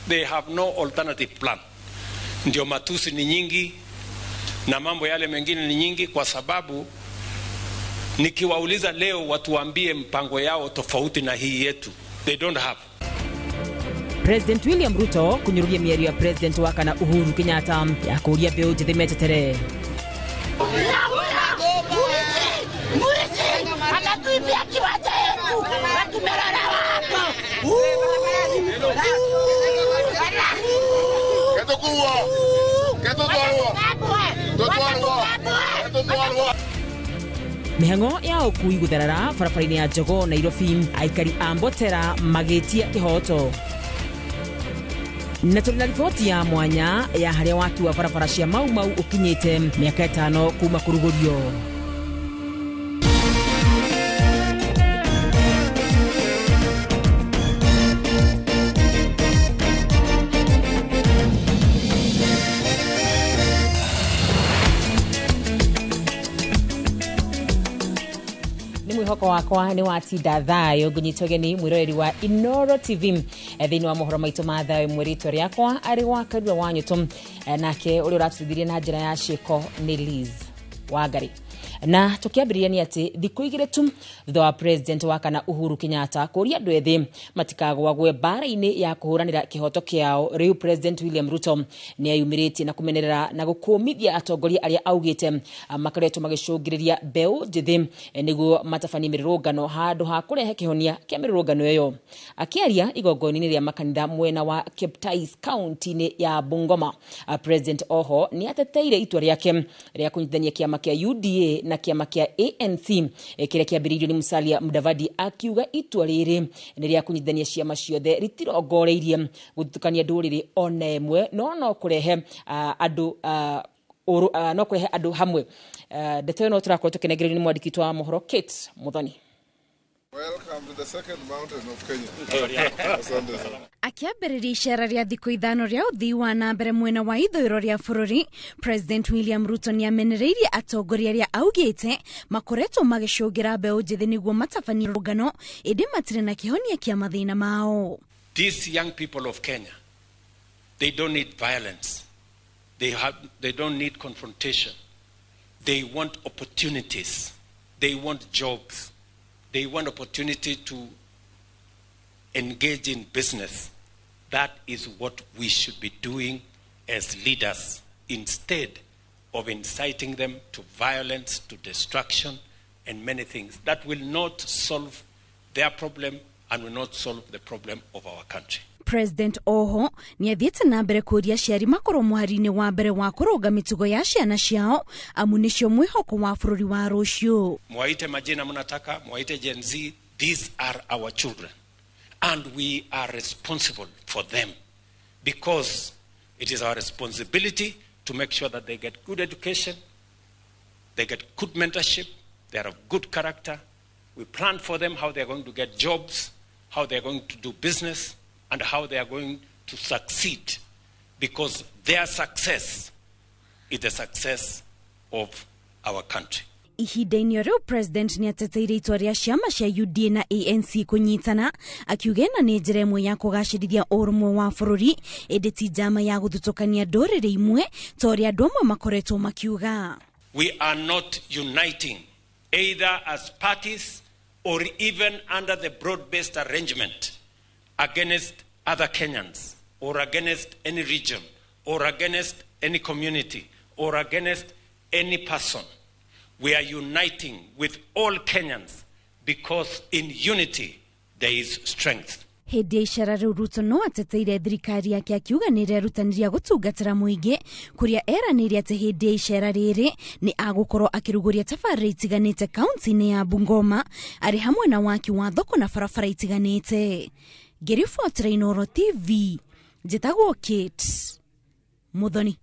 They have no alternative plan. Ndio matusi ni nyingi na mambo yale mengine ni nyingi, kwa sababu nikiwauliza leo watuambie mpango yao tofauti na hii yetu, they don't have. President William Ruto kunyururia mĩario ya President wa kana Uhuru Kenyatta ya kũũria mbeũ njĩthĩ metetere. Anatuibia kiwanja yetu na tumelelewa hapa. Mĩhang'o ya ũkui gũtherera barabara-inĩ ya Jogoo Nairobi, aikari a Mbotera magĩtia kĩhoto. Na tũrĩ na riboti ya mwanya ya harĩa waki wa barabara cia Mau Mau ũkinyĩte mĩaka 5 kuma kũrugũrio. Mwĩhoko wakwa nĩ watinda thayũ, ngũnyitwo geni mwĩroreri wa Inooro TV thĩinĩ wa mohoro maitũ ma thayũ mwĩrĩtwa rĩakwa arĩ wa Karua wa Nyũtũ, nake ũrĩa ũratũrithirie na njĩra ya ciĩko nĩ Liz Wangari. Na tũkĩambĩrĩria nĩ atĩ thikũ 2 tu thutha wa President wa kana Uhuru Kenyatta kũũria andũ ethĩ matikagwagwe mbara-inĩ ya kũhũranĩra kĩhoto kĩao, rĩu President William Ruto nĩ ayumĩrĩtie na kũmenerera na gũkũmithia atongoria arĩa augĩte makoretwo magĩcũngĩrĩria mbeũ njĩthĩ nĩguo matabanie mĩrũrũngano handũ ha kũrehe kĩhonia kĩa mĩrũrũngano ĩyo. Akĩaria igongona-inĩ rĩa makanitha mwena wa Kiptais county-inĩ ya Bungoma, President oho nĩ ateteire itua rĩake rĩa kũnyitithania kĩama kĩa UDA na kĩama kĩa ANC kĩrĩa kĩambĩrĩirio nĩ Musalia Mudavadi, akiuga itua rĩrĩ nĩ rĩa kũnyitithania ciama ciothe rĩtirongoreirie gũthutũkania ndũrĩrĩ ona ĩmwe, no kũrehe andũ no kũrehe andũ hamwe. Ndeto ĩyo no tũrakorwo tũkĩnengererio nĩ mwandĩki witũ wa mohoro Kate Muthoni. Welcome to the second mountain of Kenya. Asante sana. Akĩambĩrĩria icera rĩa thikũ 5 rĩa ũthii wa na mbere mwena wa ithũĩro rĩa bũrũri, President William Ruto nĩamenereirie atongoria arĩa augĩte makoretwo magĩcũngĩra mbeũ njĩthĩ nĩguo matabanie rũngano, ĩndĩ matirĩ na kĩhonia kĩa mathĩna mao. These young people of Kenya, they don't need violence. They don't need confrontation. They want opportunities. They want jobs. They want opportunity to engage in business. That is what we should be doing as leaders, instead of inciting them to violence, to destruction, and many things that will not solve their problem and will not solve the problem of our country. President oho nĩathiĩte na mbere kũũria aciari makorwo mũhari-inĩ wa mbere wa kũrũnga mĩtugo ya ciana ciao, amu nĩcio mwĩhoko wa bũrũri wa rũciũ. Mwaite majina mnataka, mwaite Gen Z, these are our children and we are responsible for them, because it is our responsibility to make sure that they get good education, they get good mentorship, they are of good character. We plan for them how they are going to get jobs, how they are going to do business, and how they are going to succeed, because their success is the success of our country. Ihinda-inĩ rĩu President nĩateteire itua rĩa ciama cia UDA na ANC kũnyitana, akiuga ĩno nĩ njĩra ĩmwe ya kũgacĩrithia ũrũmwe wa bũrũri, ĩndĩ ti njama ya gũthutũkania ndũrĩrĩ imwe ta ũrĩa andũ amwe makoretwo makiuga. We are not uniting either as parties or even under the broad-based arrangement against other Kenyans or against any region or against any community or against any person. We are uniting with all Kenyans because in unity there is strength. Hĩndĩ ya icera rĩu Ruto no ateteire thirikari yake akiuga nĩ ĩrerutanĩria gũtungatĩra mũingĩ, kũrĩa eranĩire atĩ hĩndĩ ya icera rĩrĩ nĩ agũkorwo akĩrugũria tabarĩra itiganĩte kaunti-inĩ ya Bungoma, arĩ hamwe na waki wa thoko na barabara itiganĩte. Ngĩribotera Inooro TV, njĩtagwo Kate Muthoni.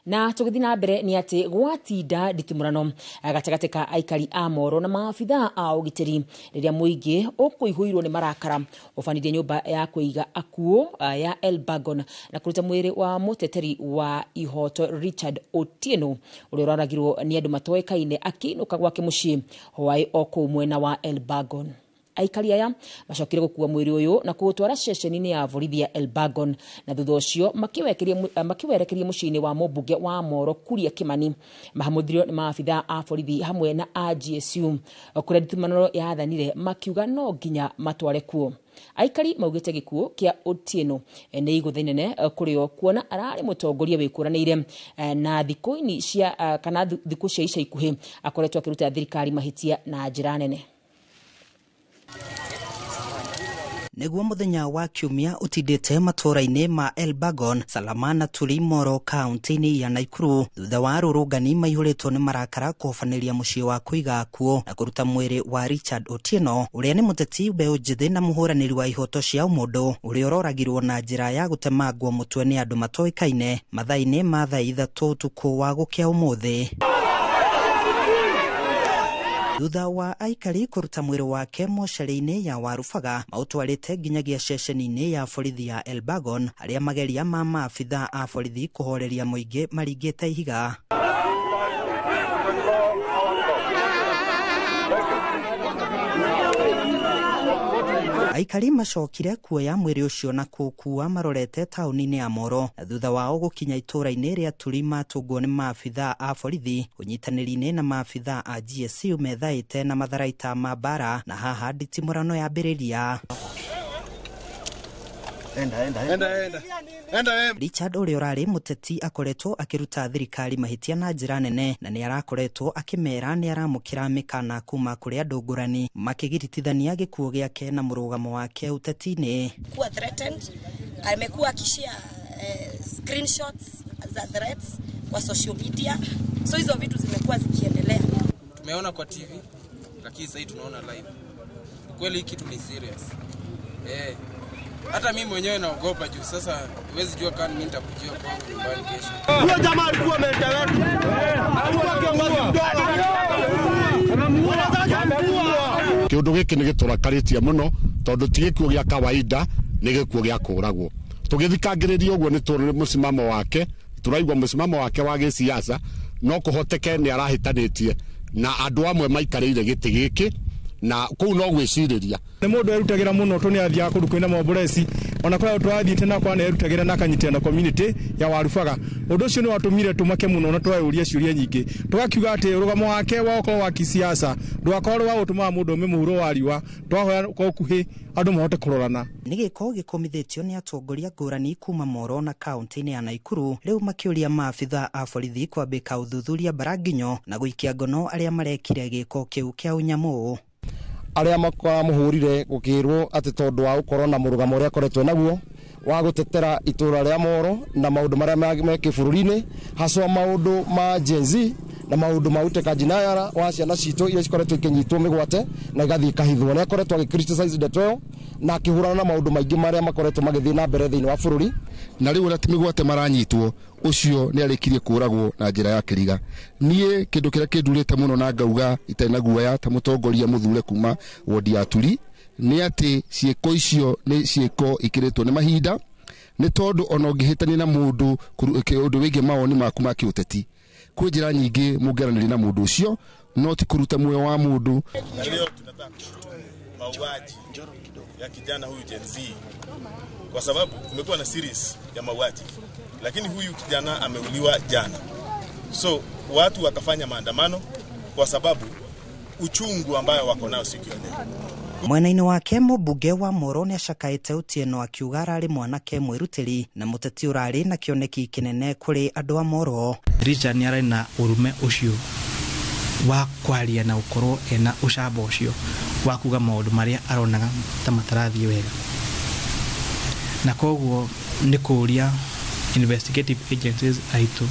Na tũgĩthiĩ na mbere nĩ atĩ gwatinda nditimũrano gatagatĩ ka aikari a Moro na maabithaa a ũgitĩri rĩrĩa mũingĩ ũkũihũirwo nĩ marakara ũbanirie nyũmba ya kũiga akuũ ya Elburgon na kũruta mwĩrĩ wa mũteteri wa ihoto Richard Otieno ũrĩa ũraragirwo nĩ andũ matoĩkaine akĩinũka gwake mũciĩ hwaĩ o kũu mwena wa Elburgon. Aikari aya macokire gukua mwiri uyu na kuutwara ceceni-inĩ ya borithi ya Elbagon na thutha ucio makiwerekeria muciĩ-inĩ wa mũmbunge wa Moro Kuria Kimani. Mahamũthirio nĩ maabithaa a borithi hamwe na a GSU kũrĩa nditimũrano yathanire makiuga no nginya matware kuo. Aikari maugĩte gĩkuũ kĩa Otieno nĩ igũtha inene kũrĩ o kuona ararĩ mũtongoria wĩkũranĩire na thikũ-inĩ cia kana thikũ cia ica ikuhĩ akoretwo akĩruta thirikari mahĩtia na njĩra nene. Nĩguo mũthenya wa kiumia ũtindĩte matũũra-inĩ ma Elbagon, Salama na Turi Moro kaunti-inĩ ya Nakuru thutha wa arũrũngani maihũrĩtwo nĩ marakara kũhobanĩria mũciĩ wa kũiga akuũ na kũruta mwĩrĩ wa Richard Otieno ũrĩa nĩ mũteti mbeũ njĩthĩ na mũhũranĩri wa ihoto cia ũmũndũ ũrĩa ũroragirwo na njĩra ya gũtemangwo mũtwe nĩ andũ matoĩkaine mathaa-inĩ ma thaa 3 ũtukũ wa gũkĩa ũmũthĩ. Thutha wa aikari kũruta mwĩrĩ wake mocarĩ-inĩ ya Warubaga maũtwarĩte nginyagia ceceni-inĩ ya borithi ya Elbagon arĩa mageria ma maabithaa a borithi kũhoreria mũingĩ maringĩte ihiga. Aikari macokire kuoya mwĩrĩ ũcio na kũũkuua marorete taũni-inĩ ya Moro na thutha wao gũkinya itũũra-inĩ rĩa Turi matũngwo nĩ maabithaa a borithi ũnyitanĩri-inĩ na maabithaa a GSU methaĩte na matharaita ma mbara na haha nditimũrano yambĩrĩria. Enda. Richard ũrĩa ũrarĩ mũteti akoretwo akĩruta thirikari mahĩtia na njĩra nene na nĩ arakoretwo akĩmera nĩ aramũkĩra mĩkana kuma kũrĩ andũ ngũrani makĩgiritithania gĩkuũ gĩake na mũrũgamo wake ũteti-inĩ. Kuwa threatened, amekuwa akishare screenshots za threats kwa social media, so hizo vitu zimekuwa zikiendelea. Tumeona kwa TV lakini sasa tunaona live. Kweli kitu ni serious. Hata mimi mwenyewe naogopa juu sasa huwezi jua kama mimi nitakujia kwangu nyumbani kesho. Huyo jamaa alikuwa mentor wetu. Alikuwa kiongozi mdogo. Kiundu giki ni gitũrakarĩtie mũno tondũ ti gĩkuũ gĩa kawaida, nĩ gĩkuũ gĩa kũragwo. Tũgĩthikangĩrĩria ũguo nĩ tũrĩ mũsimamo wake, tũraigua mũsimamo wake wa gĩsiasa no kũhoteke nĩ arahĩtanĩtie na andũ amwe maikarĩire gĩtĩ gĩkĩ na kũu no gwĩcirĩria. Nĩ mũndũ erutagĩra mũno tondũ nĩ athiaga kũndũ kwĩna moboreci ona kũrĩa twathiĩte na kwa nĩ erutagĩra na akanyitĩra na community ya Warubaga. Ũndũ ũcio nĩ watũmire tũmake mũno na tweyũria ciũria nyingĩ tũgakiuga atĩ rũgamo wake wa ũkorwo wa kisiasa ndwakorwo wa gũtũmaga mũndũ aume mũhuro wa riũa, twahoya kwa ũkuhĩ andũ mahote kũrorana. Nĩ gĩko gĩkũmithĩtio nĩ atongoria ngũrani kuma Moro na kaunti-inĩ ya Nakuru rĩu makĩũria maabithaa a borithi kwambĩka ũthuthuria mbaranginyo na gũikia ngono arĩa marekire gĩko kĩu kĩa ũnyamũ. Arĩa makamũhũrire gũkĩrwo atĩ tondũ wa gũkorwo na mũrũgamo ũrĩa akoretwo naguo wa gũtetera itũũra rĩa Moro na maũndũ marĩa me kĩbũrũri-inĩ haswa maũndũ ma Gen Z na maũndũ ma utekaji nayara wa ciana citũ iria cikoretwo ikĩnyitwo mĩgwate na igathiĩ ikahithwo. Nĩ akoretwo agĩ criticize ndeto ĩyo na akĩhũrana na maũndũ maingĩ marĩa makoretwo magĩthiĩ na mbere thĩinĩ wa bũrũri. Na rĩu ũrĩa ti mĩgwate maranyitwo ũcio nĩ arĩkirie kũragwo na njĩra ya kĩriga. Niĩ kĩndũ kĩrĩa kĩndurĩte mũno na ngauga itarĩ na guoya ta mũtongoria mũthure kuma wodi ya Turi nĩ atĩ ciĩko icio nĩ ciĩko ikĩrĩtwo nĩ mahinda, nĩ tondũ ona ũngĩhĩtania na mũndũ ũndũ wĩgiĩ mawoni maku ma kĩũteti kwĩ njĩra nyingĩ mũngĩaranĩria na mũndũ ũcio no ti kũruta muoyo wa mũndũ. Na leo tunataka kushutumu mauaji ya kijana huyu Gen Z kwa sababu kumekuwa na series ya mauaji, lakini huyu kijana ameuliwa jana, so watu wakafanya maandamano kwa sababu uchungu ambayo wako nao siku ya leo. Mwena-inĩ wake mũmbunge wa Moro nĩ acakaĩte Otieno akiuga ararĩ mwanake mwĩrutĩri na mũteti ũrarĩ na kĩoneki kĩnene kũrĩ andũ a Moro. Richard nĩ ararĩ na ũrume ũcio wa kwaria na gũkorwo ena ũcamba ũcio wa kuga maũndũ marĩa aronaga ta matarathiĩ wega, na koguo nĩ kũũria investigative agencies aitũ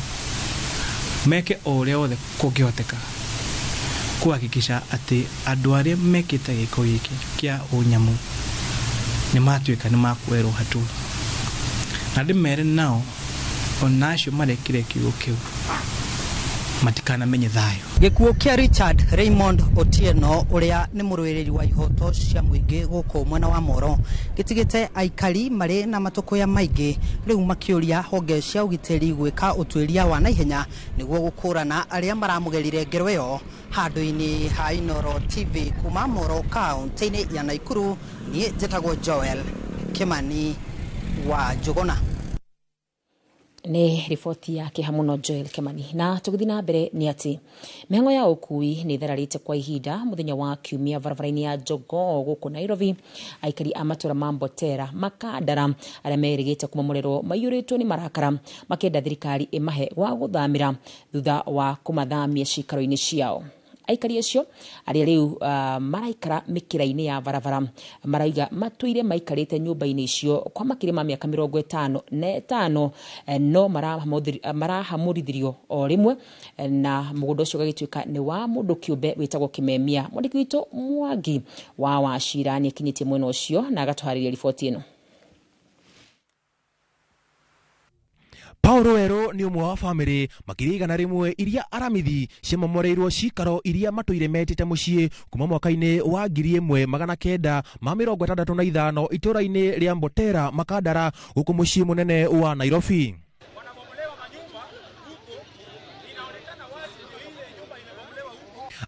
meke o ũrĩa wothe kũngĩhoteka kuhakikisha atĩ andũ arĩa mekĩte gĩko gĩkĩ kĩa ũnyamũ nĩ matuĩka nĩ makuoerwo hatua, na ndĩmere nao ona acio marekire kiugo kĩu Matikanamenye thayũ. Gĩkuũ kĩa Richard Raymond Otieno ũrĩa nĩ mũrũĩrĩri wa ihoto cia mũingĩ gũkũ mwena wa Moro gĩtigĩte aikari marĩ na matũkũya maingĩ rĩu makĩũria honge cia ũgitĩri gwĩka ũtuĩria wa naihenya nĩguo gũkũrana arĩa maramũgerire ngero ĩyo. Handũ-inĩ ha Inooro TV kuma Moro kaunti-inĩ ya Naikuru, niĩ njĩtagwo Joel Kimani wa Njũgũna. Nĩ riboti ya kĩeha mũno Joel Kimani. Na tũgĩthiĩ na mbere nĩ atĩ mĩhang'o ya ũkui nĩ ĩthararĩte kwa ihinda mũthenya wa kiumia barabara-inĩ ya Jogoo gũkũ Nairobi. Aikari a matũra ma Mbotera, Makandara arĩa merĩgĩte kũmomorerwo maiyũrĩtwo nĩ marakara makĩenda thirikari ĩmahe gwa gũthamĩra thutha wa kũmathamia ciikaro-inĩ ciao. Aikari acio arĩa rĩu maraikara mĩkĩra-inĩ ya barabara marauga matũire maikarĩte nyũmba-inĩ icio kwa makĩria ma mĩaka 55 no marahamũrithirio o rĩmwe na mũgũnda ũcio ũgagĩtuĩka nĩ wa mũndũ kĩũmbe wĩtagwo Kĩmemia. Mwandĩki witũ Mwangi wa Wachira nĩakinyĩtie mwena ũcio na agatũharĩria riboti ĩno. Paulo Wero nĩ ũmwe wa bamĩrĩ makĩria 100 iria aramithi ciamomoreirwo cikaro iria matũire metĩte mũciĩ kuma mwaka-inĩ wa 1965 itũra-inĩ rĩa Mbotera, Makandara gũkũ mũciĩ mũnene wa Nairobi.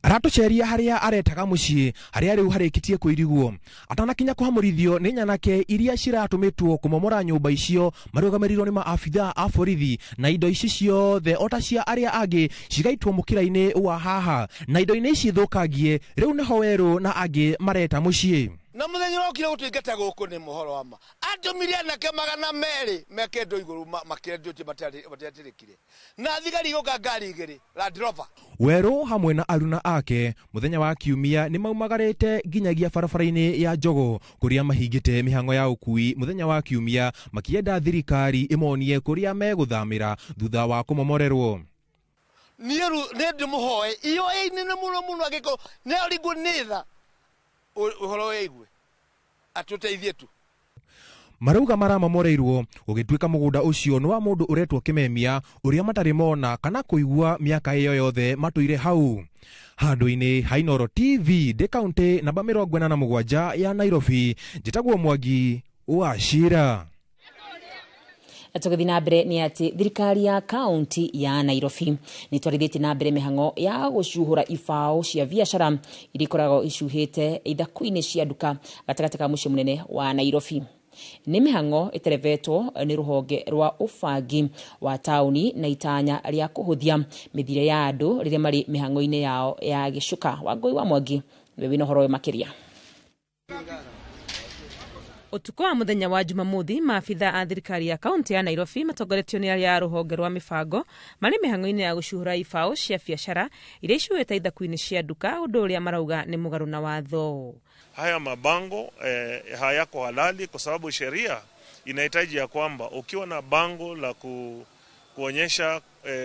Aratũceria harĩa aretaga mũciĩ harĩa rĩu harĩkĩtie kũirigwo atanakinya kũhamũrithio nĩ nyanake iria ciratũmĩtwo kũmomora nyũmba icio marũgamĩrĩirwo nĩ maabithaa a borithi na indo ici ciothe ota cia arĩa angĩ cigaitwo mũkĩra-inĩ wa haha na indo-inĩ ici thũkangie rĩu nĩho Werũ na angĩ mareta mũciĩ. Na mũthenya ũrokire gũtũingata gũkũ nĩ mũhoro wa ma atũmire anake 200 mekendwo igũrũ makĩendio matiatĩrĩkire na thigari igũka ngari igĩrĩ Land Rover. Werũ hamwe na aruna ake mũthenya wa kiumia nĩ maumagarĩte nginyagia barabara-inĩ ya Jogoo kũrĩa mahingĩte mĩhang'o ya ũkui mũthenya wa kiumia makĩenda thirikari ĩmonie kũrĩa megũthamĩra thutha wa kũmomorerwo. Niĩ nĩ ndĩmũhoe iyo ĩnene mũno mũno angĩkorwo nĩ ũringwo nĩ tha ũhoro wĩigue atũteithie tu. Marauga maramamoreirwo gũgĩtuĩka mũgũnda ũcio nĩ wa mũndũ ũretwo Kĩmemia ũrĩa matarĩ mona kana kũigua mĩaka ĩyo yothe matũire hau. Handũ-inĩ ha Inooro TV ndĩ kaũntĩ namba 47 ya Nairobi, njĩtagwo Mwangi wa Shira. Tũgĩthiĩ na mbere nĩ atĩ thirikari ya kaunti ya Nairobi nĩ ĩtwarithĩtie na mbere mĩhang'o ya gũcuhũra ibaũ cia biacara iria ikoragwo icuhĩte ithaku-inĩ cia nduka gatagatĩ ka mũciĩ mũnene wa Nairobi. Nĩ mĩhang'o ĩterevetwo nĩ rũhonge rwa ũbangi wa taũni na itanya rĩa kũhũthia mĩthiĩre ya andũ rĩrĩa marĩ mĩhang'o-inĩ yao ya gĩcuka. Wangũi wa Mwangi nĩwe wĩna ũhoro ũyũ makĩria. Ũtukũ wa mũthenya wa Jumamothi, maabitha a thirikari ya kaunti ya Nairobi matongoretio nĩ arĩa a rũhonge rwa mĩbango marĩ mĩhang'o-inĩ ya gũcuhũra ibaũ cia biacara iria icuhĩte ithaku-inĩ cia nduka, ũndũ ũrĩa marauga nĩ mũgarũ na watho. Haya mabango hayako halali kwa sababu sheria inahitaji ya kwamba ukiwa na bango la kuonyesha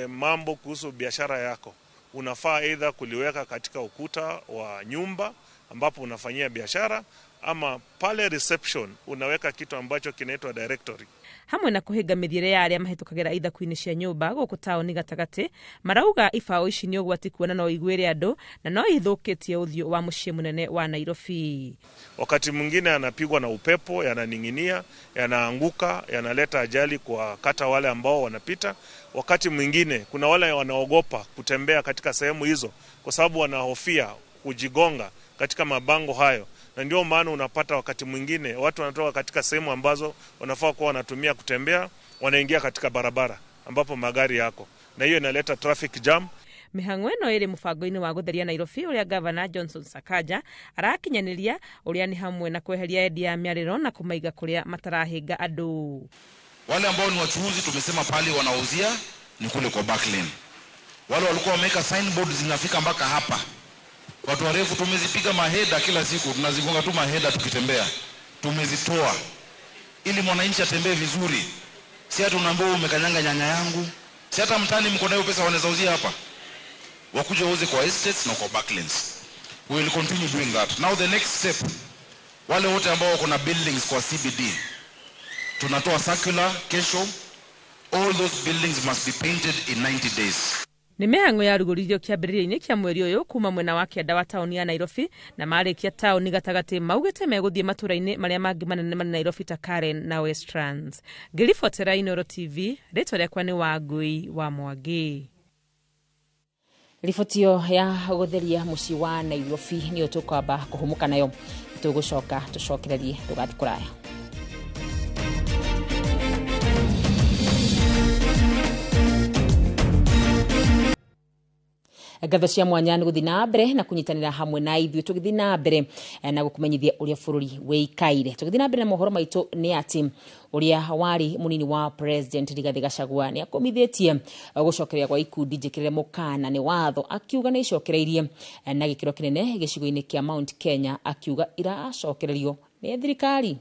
mambo kuhusu biashara yako unafaa aidha kuliweka katika ukuta wa nyumba ambapo unafanyia biashara ama pale reception unaweka kitu ambacho kinaitwa directory. Hamwe na kũhĩnga mĩthiĩre ya arĩa mahĩtũkagĩra ithaku-inĩ cia nyũmba gũkũ taũni gatagatĩ, marauga ibaũ ici nĩ ũgwati kuona no igwĩre andũ na no ithũkĩtie ũthiũ wa mũciĩ mũnene wa Nairobi. Wakati mwingine yanapigwa na upepo, yananing'inia, yanaanguka, yanaleta ajali kwa kata wale ambao wanapita. Wakati mwingine kuna wale wanaogopa kutembea katika sehemu hizo kwa sababu wanahofia kujigonga katika mabango hayo. Na ndio maana unapata wakati mwingine watu wanatoka katika sehemu ambazo wanafaa kuwa wanatumia kutembea, wanaingia katika barabara ambapo magari yako, na hiyo inaleta traffic jam. Mĩhang'o ĩno ĩrĩ mũbango-inĩ wa gũtheria Nairobi ũrĩa Gavana Johnson Sakaja arakinyanĩria, ũrĩa nĩ hamwe na kweheria endia ya mĩarĩro na kũmaiga kũrĩa matarahĩnga andũ. Wale ambao ni wachuuzi tumesema pale wanauzia ni kule kwa back lane. Wale walikuwa wameweka signboard zinafika mpaka hapa. Watu warefu tumezipiga maheda kila siku, tunazigonga tu maheda tukitembea. Tumezitoa ili mwananchi atembee vizuri. Si hata unaambiwa umekanyanga nyanya yangu. Si hata mtani mko nayo pesa wanaweza uzia hapa. Wakuja wauze kwa estates na kwa backlands. We will continue doing that. Now the next step, wale wote ambao wako na buildings kwa CBD, tunatoa circular kesho. All those buildings must be painted in 90 days. Nĩ mĩhang'o yarugũririo kĩambĩrĩria-inĩ kĩa mweri ũyũ kuma mwena wa kĩanda wa taũni ya Nairobi na marĩkia taũni gatagatĩ maugĩte megũthiĩ matũra-inĩ marĩa mangĩ manene marĩ Nairobi ta Karen na Westlands. Ngĩribotera Inooro TV, rĩtwa rĩakwa nĩ Wangui wa Mwangi. Riboti ĩyo ya gũtheria mũciĩ wa Nairobi nĩyo tũkwamba kũhũmũka nayo, tũgũcoka tũcokererie ndũgathiĩ kũraya. Ngatho cia mwanya nĩ gũthiĩ na mbere na kũnyitanĩra hamwe na ithuĩ tũgĩthiĩ na mbere na gũkũmenyithia ũrĩa bũrũri wĩikaire. Tũgĩthiĩ na mbere na mohoro maitũ nĩ atĩ ũrĩa warĩ mũnini wa President Rigathĩ Gachagua nĩ akomithĩtie gũcokereria gwa ikundi njĩkĩrĩre mũkana nĩ watho, akiuga nĩ icokereirie na gĩkĩro kĩnene gĩcigo-inĩ kĩa Mount Kenya, akiuga iracokererio nĩ thirikari.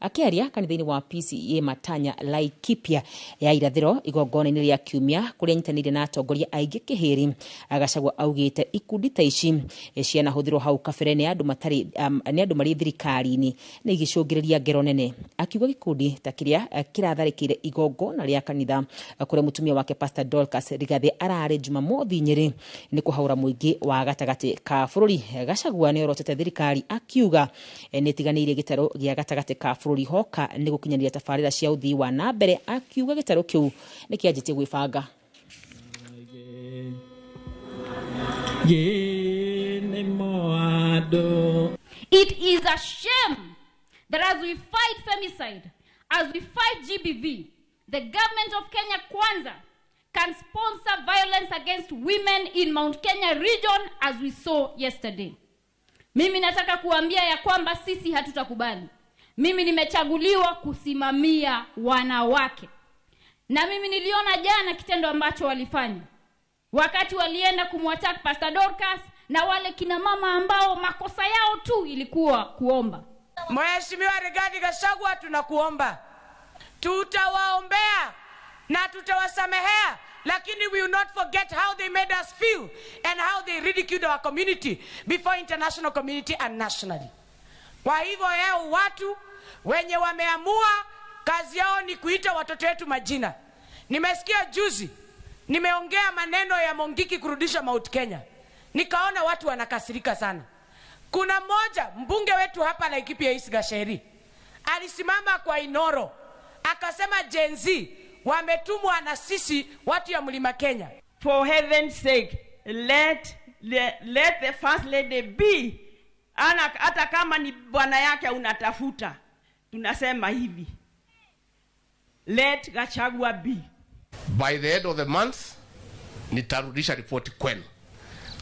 Akĩaria kanitha-inĩ wa PCEA Matanya Laikipia ya irathĩro igongona-inĩ rĩa kiumia kũrĩa anyitanĩire na atongoria aingĩ kĩhĩri, Gachagua augĩte ikundi ta ici cianahũthĩrwo hau kabere nĩ andũ matarĩ nĩ andũ marĩ thirikari-inĩ na igĩcũngĩrĩria ngero nene. Akiuga gĩkundi ta kĩrĩa kĩratharĩkĩire igongona rĩa kanitha kũrĩa mũtumia wake Pastor Dorcas Rigathĩ ararĩ Jumamothi Nyĩrĩ nĩ kũhaũra mũingĩ wa gatagatĩ ka bũrũri. Gachagua nĩ orotete thirikari akiuga nĩ ĩtiganĩirie gĩtarũ gĩa gatagatĩ ka bũrũri hoka nĩ gũkinyanĩria tabarĩra cia ũthii wa na mbere, akiuga gĩtarũ kĩu nĩ kĩanjĩtie gwĩbanga. It is a shame that as we fight femicide, as we fight GBV, the government of Kenya Kwanza can sponsor violence against women in Mount Kenya region as we saw yesterday. Mimi nataka kuambia ya kwamba sisi hatutakubali. Mimi nimechaguliwa kusimamia wanawake. Na mimi niliona jana kitendo ambacho walifanya. Wakati walienda kumwattack Pastor Dorcas na wale kina mama ambao makosa yao tu ilikuwa kuomba. Mheshimiwa Rigathi Gachagua, tunakuomba. Tutawaombea na tutawasamehea, lakini we will not forget how they made us feel and how they ridiculed our community before international community and nationally. Kwa hivyo yao watu wenye wameamua kazi yao ni kuita watoto wetu majina. Nimesikia juzi nimeongea maneno ya Mongiki kurudisha Mount Kenya. Nikaona watu wanakasirika sana. Kuna mmoja mbunge wetu hapa Laikipia East Gacheri alisimama kwa Inoro akasema Gen Z wametumwa na sisi watu ya Mlima Kenya. For heaven's sake, let the first lady be. Ana hata kama ni bwana yake unatafuta, tunasema hivi, let Gachagua be. By the end of the month nitarudisha ripoti kwenu.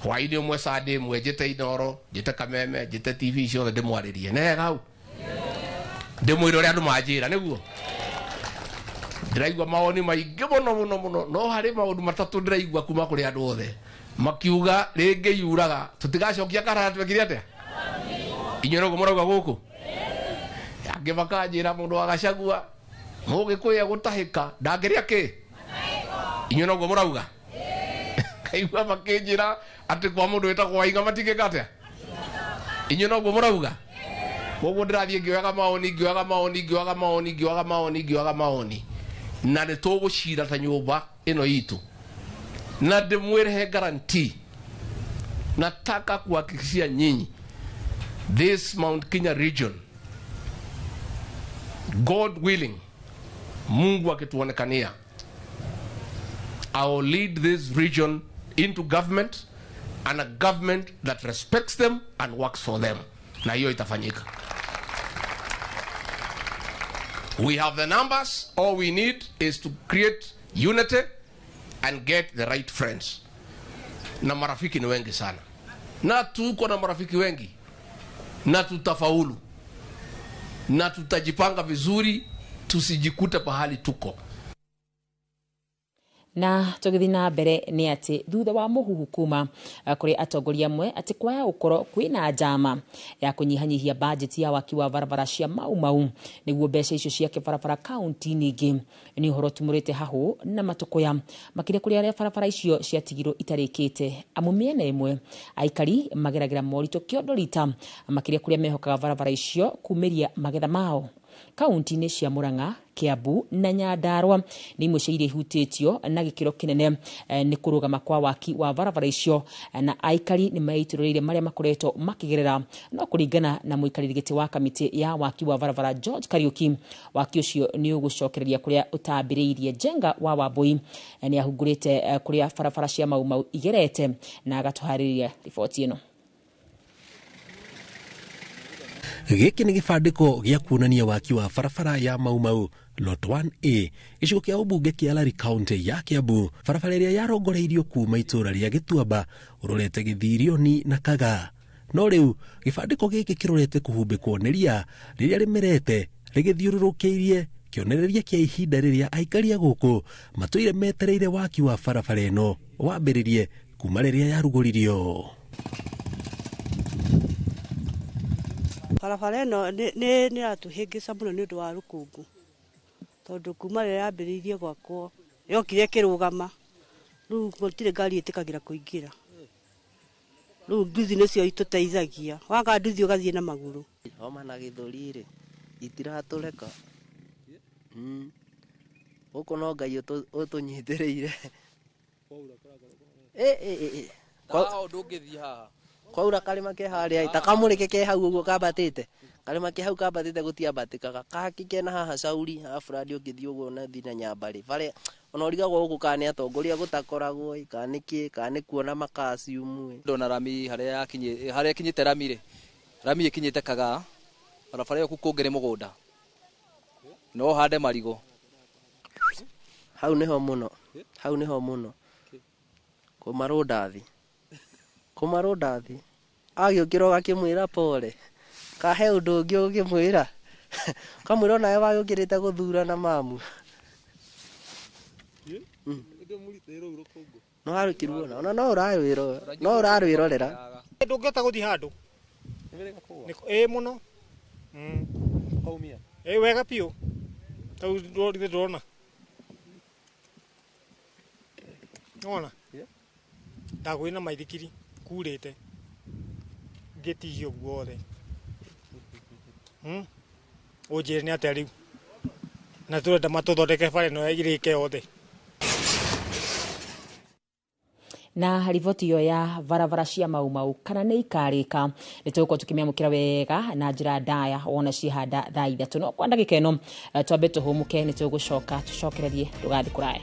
Hwaini umwe sade mwejete Inoro, jete Kameme, jete TV ciothe ndimwaririe. Nĩ wega hau? Ndimwire ũrĩa andũ manjĩra nĩguo. Ndĩraigua mawoni maingĩ mũno mũno mũno, no harĩ maũndũ matatũ ndĩraigua kuma kũrĩ andũ othe makiuga rĩngĩ yuraga tũtigacokia karaya twekire atĩa? Inyuĩ noguo mũrauga gũkũ? Angĩ makanjĩra mũndũ wa Gachagua mũgĩkũyũ egũtahĩka ndangĩrĩa kĩ? Inyuĩ noguo mũrauga? Kaigua makĩnjĩra atĩ kwa mũndũ wĩtagwo Waiga matingĩka atĩa? Inyuĩ noguo mũrauga? Koguo ndĩrathiĩ ngĩoyaga maoni ngĩoyaga maoni ngĩoyaga maoni ngĩoyaga maoni ngĩoyaga maoni, na nĩ tũgũcira ta nyũmba ĩno itũ, na ndĩmwĩre guarantee. Nataka kuhakikishia nyinyi this Mount Kenya region, God willing, Mungu akituonekania, I will lead this region into government, and a government that respects them and works for them. Na hiyo itafanyika. We have the numbers. All we need is to create unity and get the right friends. Na marafiki ni wengi sana. Na tuko na marafiki wengi. Na tutafaulu. Na tutajipanga vizuri, tusijikute pahali tuko. Na tũgĩthiĩ na mbere nĩ atĩ thutha wa mũhuhu kuma kũrĩ atongoria amwe atĩ kwaya gũkorwo kwĩna njama ya kũnyihanyihia bajeti ya waki wa barabara cia Mau Mau nĩguo mbeca icio ciake barabara kaunti-inĩ ingĩ nĩ ũhoro tumũrĩte hahũ na matũkũya makĩria kũrĩ arĩa barabara icio ciatigirwo itarĩkĩte amu mĩena ĩmwe aikari mageragĩra moritũ kĩondo rita makĩria kũrĩa mehokaga barabara icio kumĩria magetha mao. Kaunti-inĩ cia Murang'a, Kiambu na Nyandarua nĩ imwe cia iria ihutĩtio na gĩkĩro kĩnene nĩ kũrũgama kwa waki wa barabara icio, na aikari nĩ meitũrũrĩire marĩa makoretwo makĩgerera. No kũringana na mũikarĩri gĩtĩ wa kamĩtĩ ya waki wa barabara George Kariuki, waki ũcio nĩ ũgũcokereria kũrĩa ũtambĩrĩirie. Njenga wa Wambui nĩ ahungurĩte kũrĩa barabara cia Mau Mau igerete na agatũharĩria riboti ĩno. Gĩkĩ nĩ gĩbandĩko gĩa kuonania waki wa barabara ya Mau Mau Lot 1A gĩcigo kĩa ũmbunge kĩa Lari kaunti ya Kiambu, barabara ĩrĩa yarongoreirio kuma itũũra rĩa Gĩtuamba ũrorete Gĩthirioni na Kagaa. No rĩu gĩbandĩko gĩkĩ kĩrorete kũhumbĩkwo nĩ ria rĩrĩa rĩmerete rĩgĩthiũrũrũkĩirie kĩonereria kĩa ihinda rĩrĩa aikari a gũkũ matũire metereire waki wa barabara ĩno wambĩrĩrie kuma rĩrĩa yarugũririo. Barabara ĩno nĩ ĩratũhĩngĩca mũno nĩ ũndũ wa rũkũngũ, tondũ kuma rĩrĩa yambĩrĩirie gwakwo yokire ĩkĩrũgama, rĩu gũtirĩ ngari ĩtĩkagĩra kũingĩra. Rĩu nduthi nĩcio itũteithagia, waga nduthi ũgathiĩ na magũrũ. Homa na gĩthũri rĩ itiratũreka gũkũ no Ngai ũtũnyitĩrĩire. Kwaura karĩma ke harĩa ta kamũrĩke ke hau ũguo kambatĩte, karĩma ke hau kambatĩte gũtiambatĩkaga, kaki kena haha cauri arabu ũngĩthiĩ ũguo na thiĩ na nyambarĩ barĩa ona ũrigagwo gũkũ kana nĩ atongoria gũtakoragwo kana nĩkĩ kana nĩ kuona makaciumu. Ndona rami harĩa yakinyĩ harĩa ĩkinyĩte rami rĩ, rami ĩkinyĩte Kagaa, barabara ĩyo kũngĩ nĩ mũgũnda no hande marigũ. Hau nĩho mũno, hau nĩho mũno kũmarũndathi kũmarũndathi agĩũkĩra ũgakĩmwĩra pole kahe ũndũ ũngĩ ũgĩkĩmwĩra kamwĩra onawe wagĩũkĩrĩte gũthurana mamu no harũkĩruona ona no ũrarwĩrorera ndũngĩhota gũthiĩ handũ ĩ mũno ĩ wega biũ tau ndĩrona wona ndagũĩ na maithikiri kurĩte ngĩtihio guothe ũnjĩre nĩ atĩa rĩu na tũrenda matũthondeke bara ĩno ĩrĩke yothe. Na riboti iyo ya barabara cia Mau Mau kana nĩ ikarĩka nĩ tũgũkorwo tũkĩmĩamũkĩra wega na njĩra ndaya wona cihanda thaa 3 no kwa ndagĩka ĩno twambe tũhũmũke, nĩ tũgũcoka tũcokererie ndũgathiĩ kũraya.